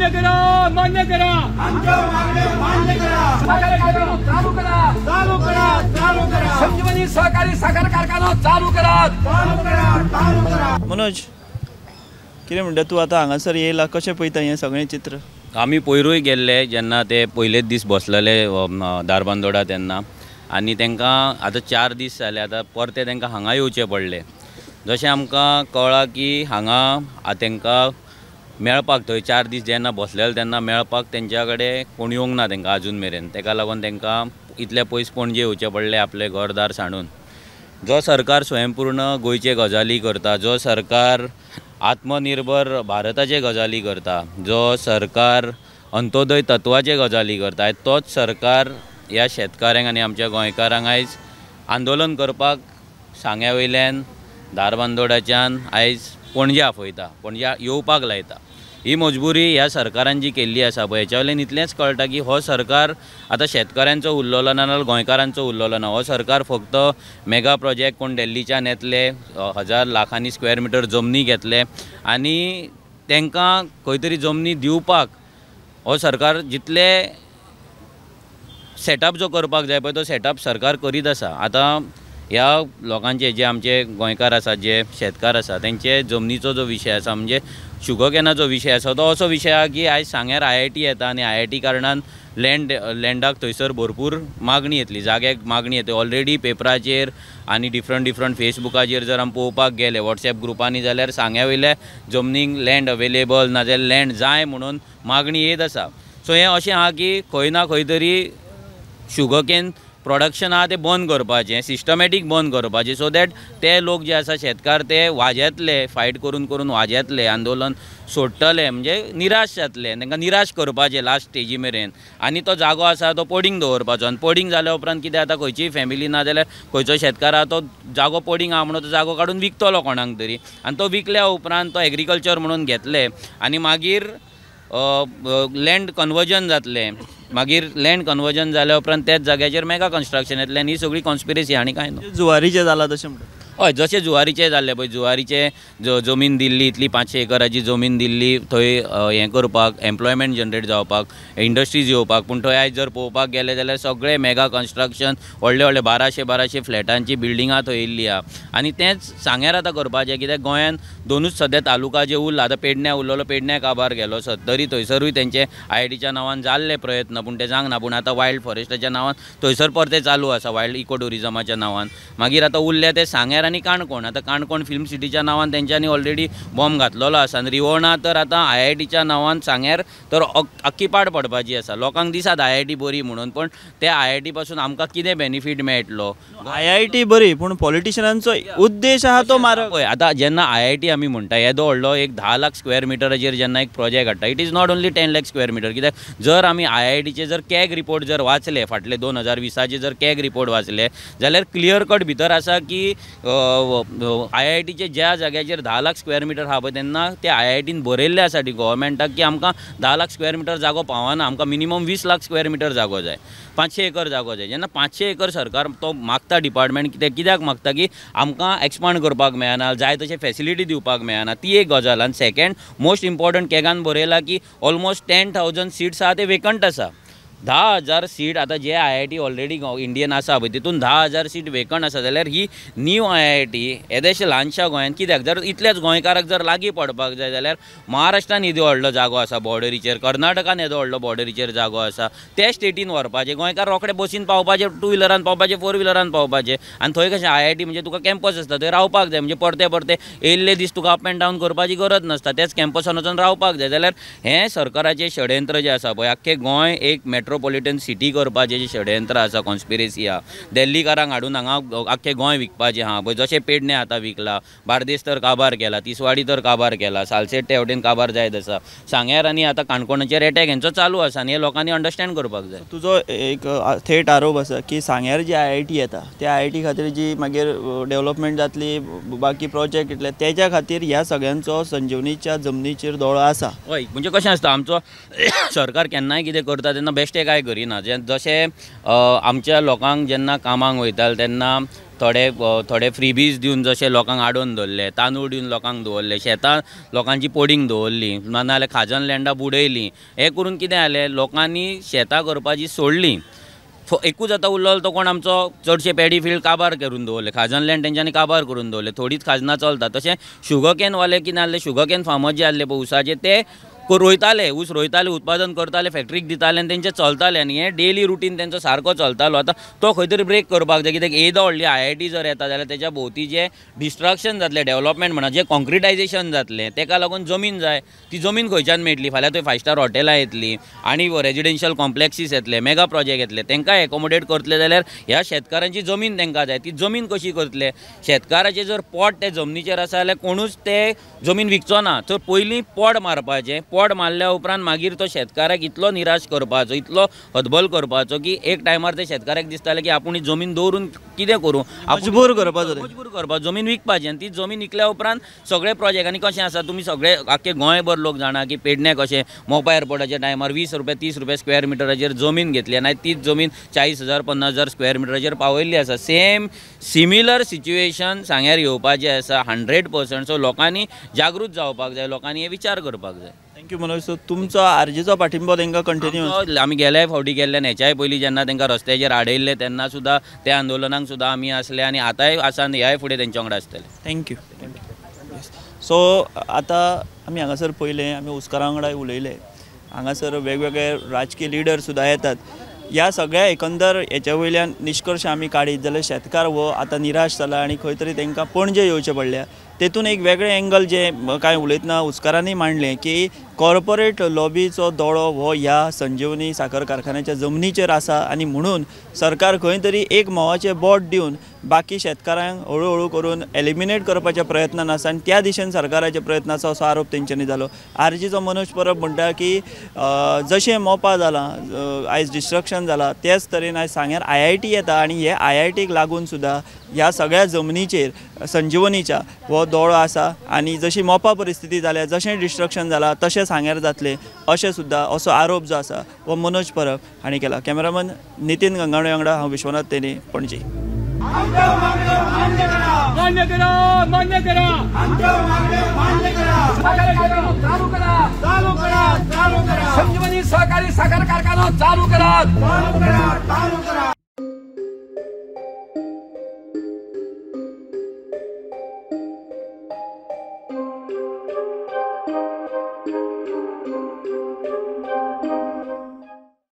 मान्य करा, मान्य करा, आमच्या मागण्या मान्य करा, चालू करा, चालू करा, चालू करा, संजीवनी सहकारी साखर कारखाना चालू करा, चालू करा, चालू करा। मनोज, कितें म्हणटा तूं आतां हांगासर येयला, कशें पळयता हें सगळें चित्र? आमी पयरूय गेल्ले जेन्ना ते पयलेच दीस बसलेले धारबांदोडा तेन्ना, आनी तांकां आतां 4 दीस जाले, आतां परते तांकां हांगा येवचें पडलें। जशें आमकां कळ्ळां की हांगा तांकां मेळपाक थंय 4 दीस जेन्ना बसलेले तेन्ना मेळपाक तेंच्या कडेन कोण येवंक ना तांकां आजून मेरेन, ताका लागून तांकां इतले पयस पणजे येवचें पडलें आपलें घरदार सांडून। जो सरकार स्वयंपूर्ण गोंयचे गजाली करता, जो सरकार आत्मनिर्भर भारताचे गजाली करता, जो सरकार अंत्योदय तत्वाचे गजाली करता, तोच सरकार ह्या शेतकाऱ्यांक आनी आमच्या गोंयकारांक आयज आंदोलन करपाक सांग्या वयल्यान धारबांदोडाच्यान आयज पणजे आपयता, पणजे येवपाक लायता। ही मजबुरी ह्या सरकारान जी केल्ली आसा पळय, हेच्या वयल्यान इतलेंच कळटा की हो सरकार आतां शेतकाऱ्यांचो उरलेलो ना, नाजाल्यार गोंयकारांचो उरलेलो ना। हो सरकार फक्त मेगा प्रोजेक्ट कोण दिल्लीच्यान येतले, हजार लाखांनी स्क्वेअर मिटर जमनी घेतले आनी तांकां खंय तरी जमनी दिवपाक हो सरकार जितले सेटअप जो करपाक जाय पळय तो सेटअप सरकार करीत आसा। आतां ह्या लोकांचे जे आमचे गोंयकार आसा, जे शेतकार आसा, तेंचे जमनीचो जो विशय आसा, म्हणजे शुगर कॅनाचो विशय आसा, तो असो विशय आसा की आयज सांग्यार IIT येता आनी IIT कारणान लँडाक थंयसर भरपूर मागणी येतली, जाग्याक मागणी येतली। ऑलरेडी पेपराचेर आनी डिफरंट डिफरंट फेसबुकाचेर जर आमी पळोवपाक गेले, वॉट्सएप ग्रुपांनी, जाल्यार सांग्या वयल्या जमनीक लँड अवेलेबल ना जाल्यार लँड जाय म्हणून मागणी येत आसा। सो हें अशें आसा की खंय ना खंय तरी शुगर can production आहा तें बंद करपाचें, सिस्टमॅटीक बंद करपाचें, सो that ते लोक जे आसा शेतकार ते वाजेतले, फायट करून करून वाजेतले, आंदोलन सोडटले, म्हणजे निराश जातले, तांकां निराश करपाचें लास्ट स्टेजी मेरेन। आनी तो जागो आसा तो पडींग दवरपाचो, आनी पडींग जाल्या उपरांत कितें जाता, खंयचीय फॅमिली ना जाल्यार खंयचो शेतकार आहा तो जागो पडींग आहा म्हणून तो जागो काडून विकतलो कोणाक तरी, आनी तो विकल्या उपरांत तो एग्रीकल्चर म्हणून घेतले आनी मागीर लँड कन्वर्जन जातलें, मागीर लँड कन्वर्जन जाल्या उपरांत त्याच जाग्याचेर मेगा कन्स्ट्रक्शन येतलें आनी ही सगळी कॉन्स्पिरसी आनी कांय न्हू। जुवारीचें जालां तशें म्हणटा? हय, जशें जुवारीचें जाल्लें पळय, जुवारीचें जमीन दिल्ली, इतली 500 एकराची जमीन दिल्ली थंय हें करपाक, एम्प्लॉयमेंट जनरेट जावपाक, इंडस्ट्रीज येवपाक, पूण थंय आयज जर पळोवपाक गेले जाल्यार सगळें मेगा कन्स्ट्रक्शन, व्हडले व्हडले 1200-1200 फ्लॅटांची बिल्डिंगां थंय येयल्ली आहा। आनी तेंच सांग्यार आतां करपाचें, कित्याक गोंयांत दोनूच सद्या तालुका जे उरला, आतां पेडण्या उरलेलो, पेडण्या काबार गेलो, सत्तरी थंयसरूय तेंचे IITच्या नांवान जाल्ले प्रयत्न, पूण ते जावंक ना। पूण आतां वायल्ड फॉरेस्टाच्या नांवान थंयसर परतें चालू आसा, वायल्ड इको ट्युरिजमाच्या नांवान। मागीर आतां उरल्या ते सांग्यार आनी काणकोण। आतां काणकोण फिल्म सिटीच्या नांवान तेंच्यांनी ऑलरेडी बॉम्ब घातलेलो आसा, आनी रिवणा तर आतां IITच्या नांवान सांग्यार तर आख्खी पाड पडपाची आसा। लोकांक दिसात IIT बरी म्हणून, पण ते IIT पासून आमकां कितें बेनिफीट मेळटलो? IIT बरी, पूण पॉलिटिशनांचो उद्देश आहा तो मारक। पळय आतां जेन्ना IIT आमी म्हणटा, येदो व्हडलो एक 10 लाख स्क्वेअर मिटराचेर जेन्ना एक प्रोजेक्ट हाडटा, it is not only 10 lakh square metre. कित्याक जर आमी IITचे जर कॅग रिपोर्ट जर वाचले, फाटले 2020 जर कॅग रिपोर्ट वाचले जाल्यार क्लियर कट भितर आसा की IITचे ज्या जाग्याचेर 10 लाख स्क्वेअर मिटर आहा पळय, तेन्ना ते IITन बरयल्लें आसा गव्हर्मेंटाक की आमकां 10 लाख स्क्वेअर मिटर जागो पावना, आमकां मिनिमम 20 लाख स्क्वेअर मिटर जागो जाय, 500 एकर जागो जाय। जेन्ना 500 एकर सरकार तो मागता डिपार्टमेंट, कित्याक कित्याक मागता की आमकां एक्सपांड करपाक मेळना, जाय तशें फेसिलिटी दिवपाक मेळना, ती एक गजाल। आनी सेकेंड मोस्ट इम्पॉर्टंट, कॅगान बरयलां की ऑलमोस्ट 10,000 सीट्स आहा ते वेकंट आसा। 10,000 सीट आतां जे IIT already Indian आसा पळय तितून 10,000 सीट वेकंट आसा, जाल्यार ही न्यू IIT येदेशे ल्हानशा गोंयांत कित्याक? जर इतल्याच गोंयकाराक जर लागीं पडपाक जाय जाल्यार महाराष्ट्रान येदो व्हडलो जागो आसा बॉर्डरीचेर, कर्नाटकान येदो व्हडलो बॉर्डरीचेर जागो आसा, ते स्टेटीन व्हरपाचें, गोंयकार रोखडे बसीन पावपाचे, 2 व्हिलरान पावपाचे, 4 व्हिलरान पावपाचे। आनी थंय कशें IIT म्हणजे तुका कॅम्पस आसता, थंय रावपाक जाय, म्हणजे परते परते येयल्ले दीस तुका अप एंड डावन करपाची गरज नासता, त्याच कॅम्पसान वचून रावपाक जाय। जाल्यार हें सरकाराचें षडयंत्र जें आसा पळय, आख्खें गोंय एक मेट्रोपॉलिटन सिटी करपाचें जें षडयंत्र आसा, कॉन्स्पिरसी आहा, दिल्लीकारांक हाडून हांगा आख्खें गोंय विकपाचें आहा पळय, जशें पेडणे आतां विकला, बार्देस तर काबार केला, तिसवाडी तर काबार केला, सालसेट ते वटेन काबार जायत आसा, सांग्यार आनी आतां काणकोणाचेर एटॅक हेंचो चालू आसा, आनी हे लोकांनी अंडरस्टँड करपाक जाय। तुजो एक थेट आरोप आसा की सांग्यार जी IIT येता त्या IIT खातीर जी मागीर डेव्हलपमेंट जातली, बाकी प्रोजेक्ट येतले, तेज्या खातीर ह्या सगळ्यांचो संजीवनीच्या जमनीचेर दोळो आसा। हय, म्हणजे कशें आसता, आमचो सरकार केन्नाय कितें करता तेन्ना बेश्टें कांय करिना। जशें आमच्या लोकांक जेन्ना कामाक वयताले तेन्ना थोडे थोडे फ्रीबीज दिवन जशे लोकांक आडोवन दवरले, तांदूळ दिवन लोकांक दवरले, शेतां लोकांची पोडींग दवरली, ना जाल्यार खाजन लँडां बुडयलीं. हें करून कितें जालें, लोकांनी शेतां करपाची सोडलीं. एकूच आतां उरलो तो कोण आमचो चडशे पॅडी फिल्ड काबार करून दवरले, खाजन लँड तेंच्यांनी काबार करून दवरले, थोडीच खाजनां चलता. तशें शुगर कॅनवाले कितें आहले, शुगर कॅन फार्मर जे आहले पळय ऊसाचे, ते रोयताले, ऊस रोयताले, उत्पादन करताले, फॅक्टरीक दिताले आनी तेंचें चलतालें आनी हें डेली रुटीन तेंचो सारको चलतालो. आतां तो खंय तरी ब्रेक करपाक जाय, कित्याक येदो व्हडली IIT जर येता जाल्यार तेच्या भोंवती जें डिस्ट्रक्शन जातलें, डेवलपमेंट म्हणा जें कॉन्क्रिटायजेशन जातलें, तेका लागून जमीन जाय. ती जमीन खंयच्यान मेळटली? फाल्यां थंय 5 स्टार हॉटेलां येतलीं आनी रेजिडेन्शियल कॉम्प्लेक्सीस येतले, मेगा प्रोजेक्ट येतले, तेंकां एकोमोडेट करतले जाल्यार ह्या शेतकारांची जमीन तेंकां जाय. ती जमीन कशी करतले? शेतकाराचें जर पोट ते जमनीचेर आसा जाल्यार कोणूच ते जमीन विकचो ना. तर पयलीं पोट मारपाचें, पोट मारल्या उपरांत मागीर तो शेतकाराक इतलो निराश करपाचो, इतलो हतबल करपाचो की एक टायमार ते शेतकाराक दिसताले की आपूण ही जमीन दवरून कितें करूं, मजबूर करपाचो, मजबूर करपाचो, जमीन विकपाची. आनी ती जमीन विकल्या उपरांत सगळे प्रोजेक्ट. आनी कशें आसा, तुमी सगळे आख्खे गोंयभर लोक जाणा की पेडणे कशें मोपा एअरपोर्टाच्या टायमार 20 रुपया 30 रुपया स्क्वेअर मिटराचेर जमीन घेतली आनी तीच जमीन 40,000 50,000 स्क्वेअर मिटराचेर पावयल्ली आसा. सेम सिमिलर सिच्युएशन सांग्यार येवपाचें आसा 100%. सो लोकांनी जागृत जावपाक जाय, लोकांनी हे विचार करपाक जाय. Thank you Manoj. सो तुमचो आरजीचो पाठिंबो तांकां कंटिन्यू? आमी गेल्याय फावटी गेल्ल्यान, हेच्याय पयलीं जेन्ना तांकां रस्त्याचेर आडयल्ले तेन्ना सुद्दां त्या आंदोलनाक सुद्दां आमी आसले आनी आतांय आसा आनी ह्याय फुडें तेंच्या वांगडा आसतले. Thank you. सो आतां आमी हांगासर पयलें, आमी उस्कारा वांगडा उलयले, हांगासर वेगवेगळे राजकीय लिडर सुद्दां येतात. ह्या सगळ्या एकंदर हेच्या वयल्यान निश्कर्श आमी काडीत जाल्यार शेतकार हो आतां निराश जाला आनी खंय तरी तांकां पणजे येवचें पडल्या. तेतून एक वेगळें एंगल जें कांय उलयतना उस्कारांनी मांडलें की कॉर्पोरेट लॉबीचो दोळो हो ह्या संजीवनी साखर कारखान्याच्या जमनीचेर आसा आनी म्हणून सरकार खंय तरी एक म्होंवाचें बोट दिवन बाकी शेतकारांक हळू हळू करून एलिमिनेट करपाच्या प्रयत्नान आसा आनी त्या दिशेन सरकाराचे प्रयत्न आसा असो आरोप तेंच्यांनी जालो. आरजीचो मनोज परब म्हणटा की जशें मोपा जालां, आयज डिस्ट्रक्शन जालां, तेच तरेन आयज सांग्यार IIT येता आनी हे IITक लागून सुद्दां ह्या सगळ्या जमनीचेर संजीवनीच्या हो दोळो आसा आनी जशी मोपा परिस्थिती जाल्या, जशें डिस्ट्रक्शन जालां तशें सांग्यार जातलें अशें सुद्दां असो आरोप जो आसा हो मनोज परब हांणी केला. कॅमेरामन नितीन गंगावणे वांगडा हांव विश्वनाथ तेने, पणजी. मान्य करा, मान्य करा, चालू करा, चालू करा, चालू करा, संजीवनी सहकारी साखर कारखाना चालू करा, चालू करा, चालू करा.